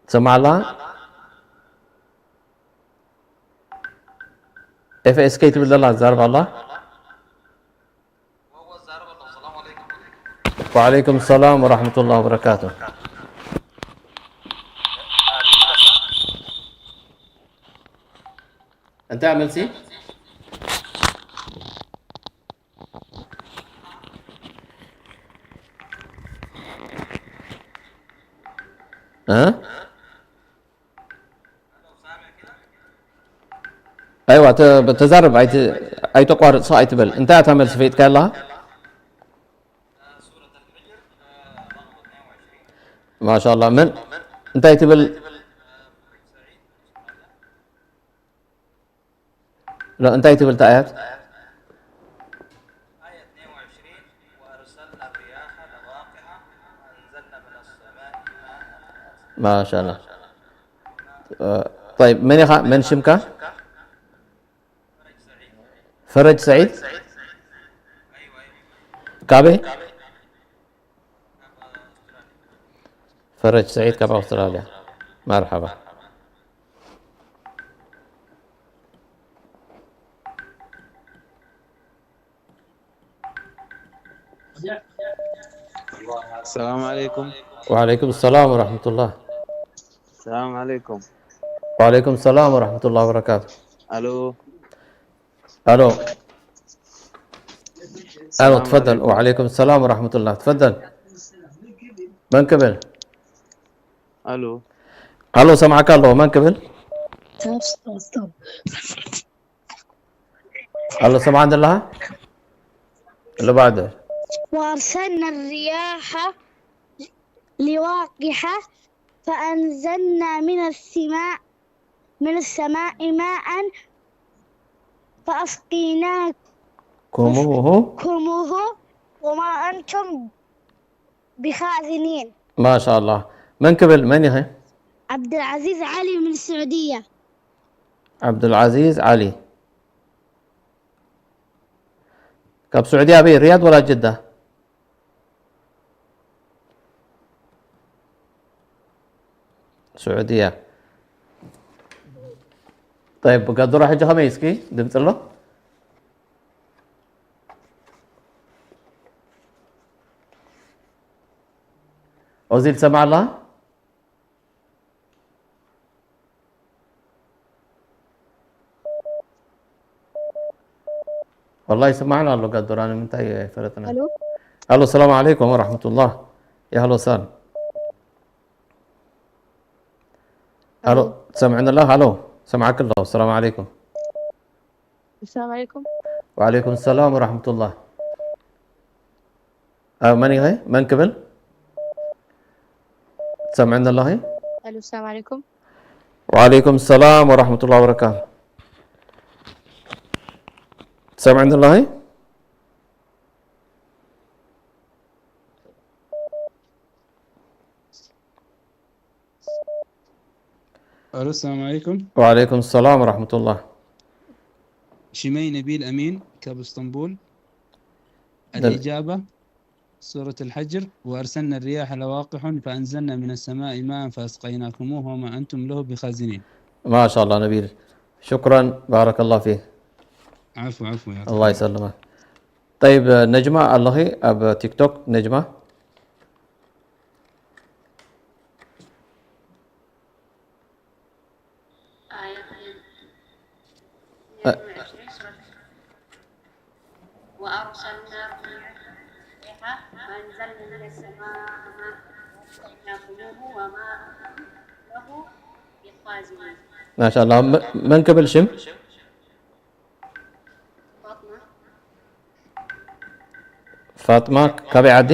ትሰምዓ ኣለኻ? ኤፍ ኤስ ኬ ትብል ዘላ ትዛረብ ኣላ። ወዓለይኩም ሰላም ወራህመቱላሂ ወበረካቱ። እንታይ መልሲ? እ? ኣይዋ፣ ተ-፣ ተዛረብ፣ ኣይት-፣ ኣይተቋርጽ፣ ስቕ ኣይትበል። እንታይ እታ መልሲ ፈሊጥካያ ኣለኻ? ማሻኣላ። መን? እንታይ ትብል? لا، እንታይ ትብል እታ ኣያት? ማሻኣላ። እ፣ ጠይብ፣ መን ኢኻ? መን ሽምካ? ፈረጅ ሰዒድ? ካበይ? ፈረጅ ሰዒድ ካብ ኣውስትራልያ። መርሓባ። السلام عليكم. وعليكم السلام ورحمة الله. السلام عليكم. وعليكم السلام ورحمة الله وبركاته. الو. الو. الو، السلام تفضل. عليكم. وعليكم السلام ورحمة الله. تفضل. من قبل؟ الو. الو، سمعك الله. من قبل؟ Stop, stop, stop. ኣሎ ሰማዕ ዘለኻ? ለባዕዶ። وأرسلنا الرياح لواقح فأنزلنا من السماء من السماء ماء فأسقيناكموه كموه. كموه وما أنتم بخازنين. ما شاء الله. መን ክብል መን ኢኺ? عبد العزيز علي من السعودية. عبد العزيز علي. ካብ ስዑዲ ኣበይ ሪያድ ወላ ጀዳ? ስዑድያ። طيب ጋዶራ ሕጂ ከመይ እስኪ ድምፂ ኣሎ? ኦዚል ትሰምዓ ኣለኻ? والله ይስማዕና ኣሎ ጋዶራ ንምንታይ ኣይፈለጥና። الو. الو السلام عليكم ورحمة الله. يا اهلا وسهلا. الو. تسمعنا الله؟ الو. سمعك الله. السلام عليكم. السلام عليكم. وعليكم السلام ورحمة الله. ኣብ መን ኢኺ? መን ክብል? ትሰምዕኒ ኣለኺ? الو السلام عليكم. وعليكم السلام ورحمة الله وبركاته. ትሰምዕኒ ኣለኺ? الو السلام عليكم. وعليكم السلام ورحمة الله. ሽመይ ነቢል ኣሚን ካብ እስጠንቡል። الإجابة سورة الحجر، وأرسلنا الرياح لواقح فأنزلنا من السماء ماء فأسقيناكموه وما أنتم له بخازنين. ما شاء الله نبيل، شكرا، بارك الله فيك. عفو، عفو، يا الله يسلمك. طيب ነጅማ ኣለኺ ኣብ ቲክቶክ ነጅማ? آية اه. وأرسلنا الريح فأنزلنا من السماء ماء فأسقيناكموه وما أنتم له بخازنين. ما شاء الله. م-، መን ክብል ሽም? فاطمة. فاطمة ካበይ ዓዲ?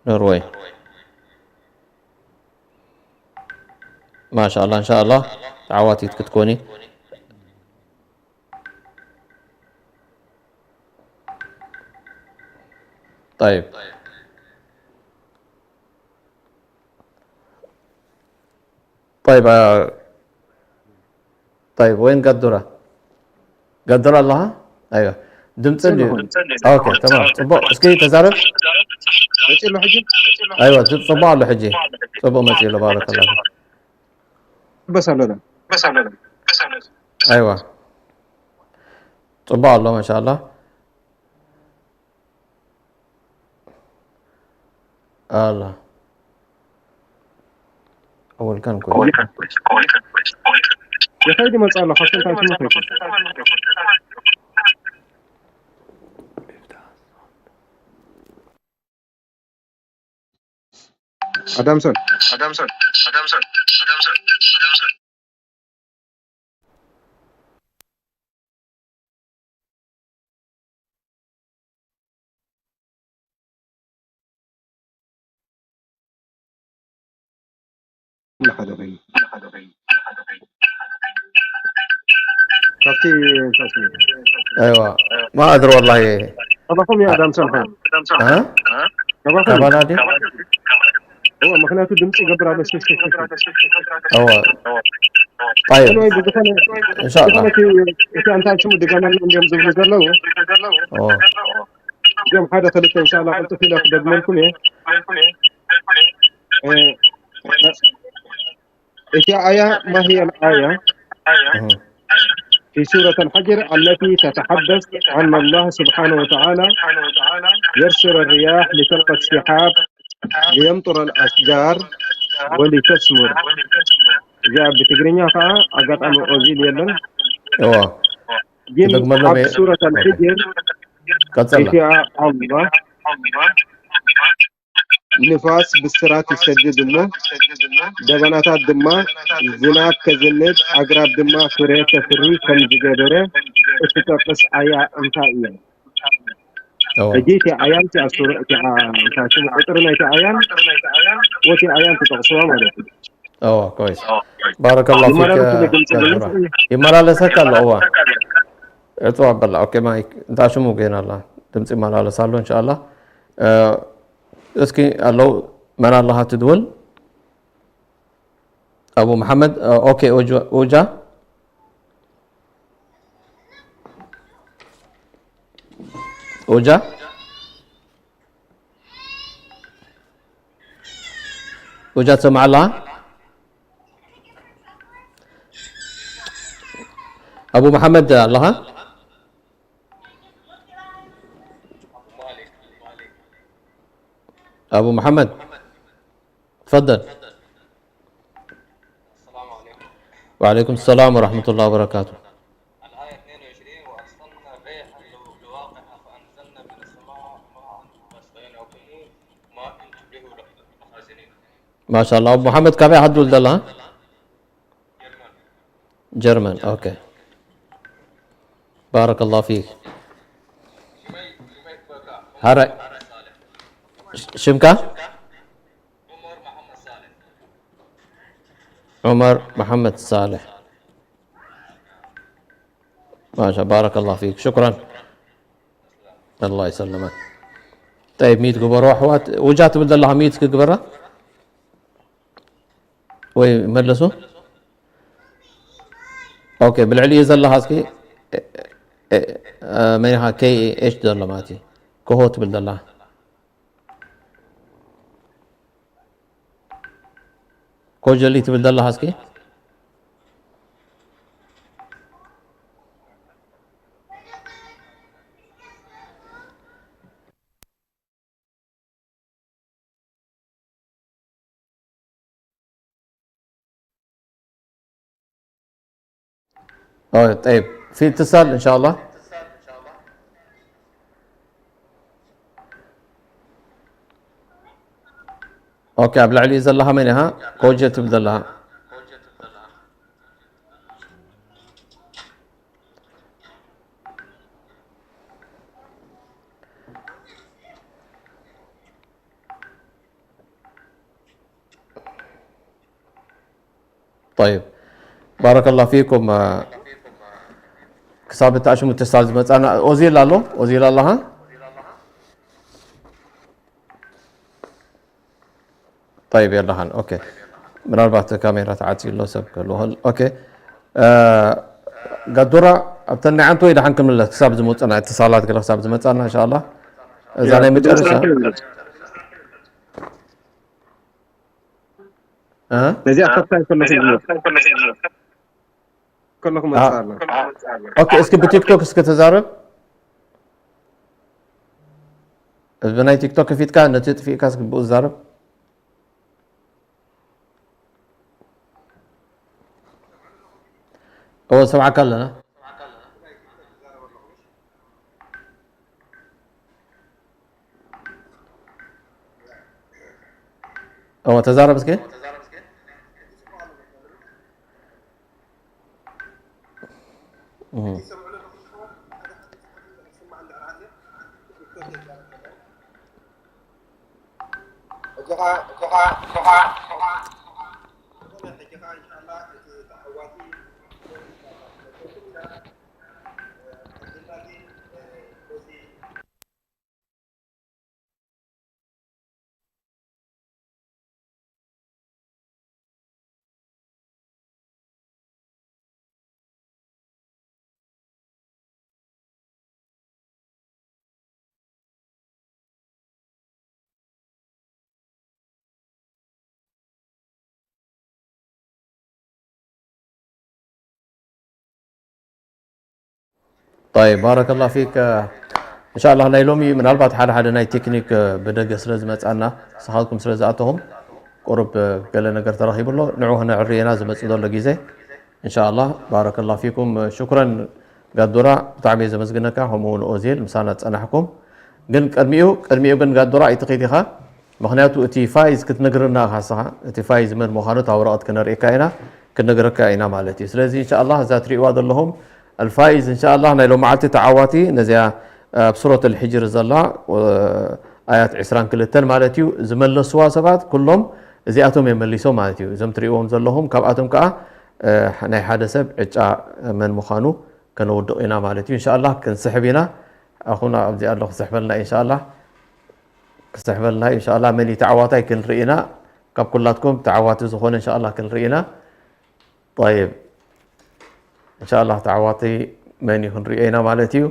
ኖርወይ። ما شاء الله، إن شاء الله تعواتي تكتكوني. طيب. طيب، آه، طيب، وين قدرة؟ قدرة الله؟ أيوة. ድምፂ እንድዩ። ኦኬ፣ ተማም። ፅቡቕ። እስኪ ተዛረብ። መፂ ኣሎ ሕጂ? ኣይዋ፣ ፅ-፣ ፅቡቕ ኣሎ ሕጂ። ፅቡቕ መፂ ኣሎ። ባረከላሁ ፊክ። በስ ኣሎ ዶ? ኣይዋ። ፅቡቕ ኣሎ፣ ማሻኣላህ። ኣላ። ኣወል ካን ኮይ። ይኸይድ ይመጽእ ኣሎ፣ ካብቶም ታንክኖት ኣይኮን። ኣዳምሰን። ኩሉ ሓደ ኮይኑ። ካብቲ እንታይ ስሙ? ኣይዋ፣ ما أدري والله። ካባኹም እያ ኣዳምሰን ኸ? እ? ካባኹም እዩ። ካባና ድዩ? እወ፣ ምኽንያቱ ድምፂ ይገብር ኣሎ፣ ሽሽ፣ ሽሽ፣ ሽሽ። እወ። طيب። Anyway፣ ብዝኾነ፣ إن شاء الله። ብዝኾነ እቲ፣ እቲ እንታይ ስሙ ድገመልና እንዲዮም ዝብሉ ዘለዉ። እወ። እዚኦም ሓደ ክልተ፣ إن شاء الله፣ ቅልጥፍ ኢለ ክደግመልኩም እየ። እ፣ እቲ ኣያ፣ ما هي الآية في سورة الحجر التي تتحدث عن الله سبحانه وتعالى يرسل الرياح لتلقى السحاب ليمطر الأشجار ولتثمر. እዚኣ ብትግርኛ ከዓ ኣጋጣሚ ኦዚል የለን። እዋ። ግን ትደግመሎም ኣብ እየ። ሱረት ኣልሕጅር ቀጸልና። እቲኣ ኣላህ ንፋስ ብስራት ይሰድድ እሞ፣ ደበናታት ድማ ዝናብ ከዝንብ፣ ኣግራብ ድማ ፍረ ከፍሪ ከም ዝገበረ እትጠቕስ ኣያ እንታይ እያ? ሕጂ እቲ ኣያን እቲ ኣሱር እቲ ቁፅሪ ናይቲ ኣያን ወቲ ኣያን ትጠቕስዋ ማለት እዩ። اه كويس. بارك الله فيك. يمارا لسك الله هو. اعطوا عبد الله اوكي مايك انت شو مو قينا الله. تمسي مالا لسالو ان شاء الله. እስኪ ኣለዉ መን ኣለኻ ትድውል? ኣቡ መሓመድ። ኦኬ። ኡጃ። ኡጃ። ኡጃ ትሰምዓ ኣለኻ? ኣቡ መሓመድ ኣለኻ? ኣቡ መሓመድ። تفضل. السلام عليكم. وعليكم السلام ورحمة الله وبركاته. الآية اثنين وعشرين: وأرسلنا الريح لواقح فأنزلنا من السماء ماء فأسقيناكموه وما أنتم له بخازنين. ما شاء الله. أبو محمد كابي حد ولد الله؟ جرمان. أوكي. بارك الله فيك. هرا. شمكا؟ عمر محمد صالح. ما شاء، بارك الله فيك، شكرا. الله يسلمك. طيب ميت قبروا أحوات وجات بدل الله ميت قبرة. وي ملسوا. اوكي بالعلي يزل لها اسكي. منها كي ايش دلماتي؟ كهوت بالدلها. ኮጀሊ ትብል ዘለኻ እስኪ። طيب في اتصال ان شاء الله. اوكي ابلع لي زلها من ها كوجت بدلها. طيب بارك الله فيكم. ክሳብ እታ ሽሙ ተሳል ዝመፃና ኦዚል ኣሎ። ኦዚል ኣለኻ? طيب የለኻን። ኦኬ ምናልባት ካሜራ ተዓፂ ኣሎ ሰብ ክህልዎ ኦኬ። ጋዶራ ኣብተን ናይ ዓንተ ወይ ደሓን ክንምለስ ክሳብ ዝመፁና እትሳላት ገለ ክሳብ ዝመፃና እንሻላ እዛ ናይ መጨረሻ ነዚኣ ከፍታ ይፈለስ ከለኹ መፅእ ኣሎ። ኦኬ እስኪ ብቲክቶክ እስኪ ተዛረብ። ብናይ ቲክቶክ ከፊትካ ነቲ ጥፊእካ እስኪ ብኡ ዝዛረብ። እወ ሰምዓካ ኣለና። እወ ተዛረብ እስኪ። طيب بارك الله فيك. إن شاء الله ናይ ሎሚ ምናልባት ሓደ ሓደ ናይ ቴክኒክ ብደገ ስለ ዝመጻና ንስኻትኩም ስለ ዝኣተኹም ቁሩብ ገለ ነገር ተረኺቡ ኣሎ። ንዑ ክነዕሪ ኢና ዝመጽእ ዘሎ ግዜ إن شاء الله. بارك الله فيكم. شكرا ጋዶራ ብጣዕሚ እየ ዘመስግነካ ከምኡ እውን ኦዜል ምሳና ዝጸናሕኩም። ግን ቅድሚኡ ቅድሚኡ ግን ጋዶራ ኣይትኺድ ኢኻ ምኽንያቱ እቲ ፋይዝ ክትነግርና ኢኻ ንስኻ፣ እቲ ፋይዝ መን ምዃኑ እታ ወረቐት ክነርእየካ ኢና፣ ክንነግረካ ኢና ማለት እዩ። ስለዚ እንሻኣላህ እዛ ትርእይዋ ዘለኹም ኣልፋይዝ እንሻኣላህ ናይ ሎማዓልቲ ተዓዋቲ ነዚኣ ኣብ ሱረት ኣልሕጅር ዘላ ኣያት ዕስራን ክልተን ማለት እዩ ዝመለስዋ ሰባት ኩሎም እዚኣቶም እዮም መሊሶም ማለት እዩ። እዞም ትርእይዎም ዘለኹም ካብኣቶም ከዓ ናይ ሓደ ሰብ ዕጫ መን ምዃኑ ከነውድቕ ኢና ማለት እዩ። እንሻኣላህ ክንስሕብ ኢና። ኣኹና ኣብዚ ኣሎ ክስሕበልና እንሻኣላህ። ክስሕበልና እዩ። እንሻላ መን እዩ ተዓዋታይ ክንርኢ ኢና። ካብ ኩላትኩም ተዓዋቲ ዝኾነ እንሻላ ክንርኢ ኢና። ጠይብ፣ እንሻላ ተዓዋቲ መን እዩ ክንሪኦ ኢና ማለት እዩ።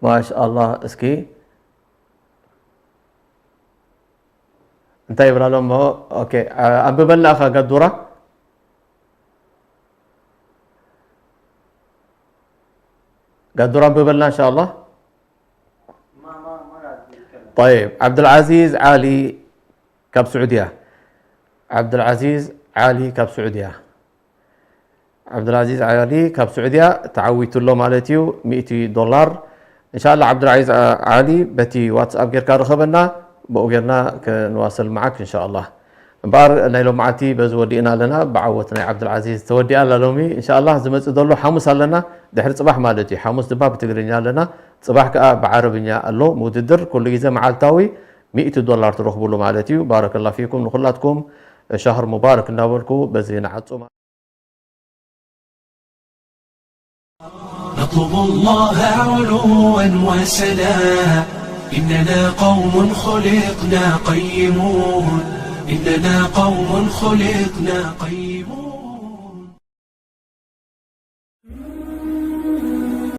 ማሻላ። እስኪ እንታይ ይብላ ኣሎ እሞ? ኦኬ፣ አ- ኣንብበልና ኢኻ ጋዱራ። ጋዱራ ኣንብበልና እንሻላ። طيب፣ ዓብዱልዓዚዝ ዓሊ ካብ ስዑድያ። ዓብዱልዓዚዝ ዓሊ ካብ ስዑድያ። ዓብዱልዓዚዝ ዓሊ ካብ ስዑድያ ተዓዊቱ ኣሎ ማለት እዩ፣ ሚእቲ ዶላር። እንሻላ ዓብዱልዓዚዝ ዓሊ በቲ ዋትስኣፕ ጌርካ ርኸበና፣ ብኡ ጌርና ክንዋሰል መዓክ እንሻላ። እምበኣር ናይ ሎማዓቲ በዚ ወዲእና ኣለና። ብዓወት ናይ ዓብዱልዓዚዝ ተወዲኣ ኣላ ሎሚ። እንሻላ ዝመጽእ ዘሎ ሓሙስ ኣለና፣ ድሕሪ ጽባሕ ማለት እዩ። ሓሙስ ድማ ብትግርኛ ኣለና፣ ጽባሕ ከኣ ብዓረብኛ ኣሎ። ምውድድር ኩሉ ግዜ መዓልታዊ ሚእቲ ዶላር ትረኽብሉ ማለት እዩ። ባረከላ ፊኩም ንኹላትኩም ሻህር ሙባረክ እንዳበልኩ በዚ ንዓጹ። نطلب الله علوا وسنا، إننا قوم خلقنا قيمون، إننا قوم خلقنا قيمون.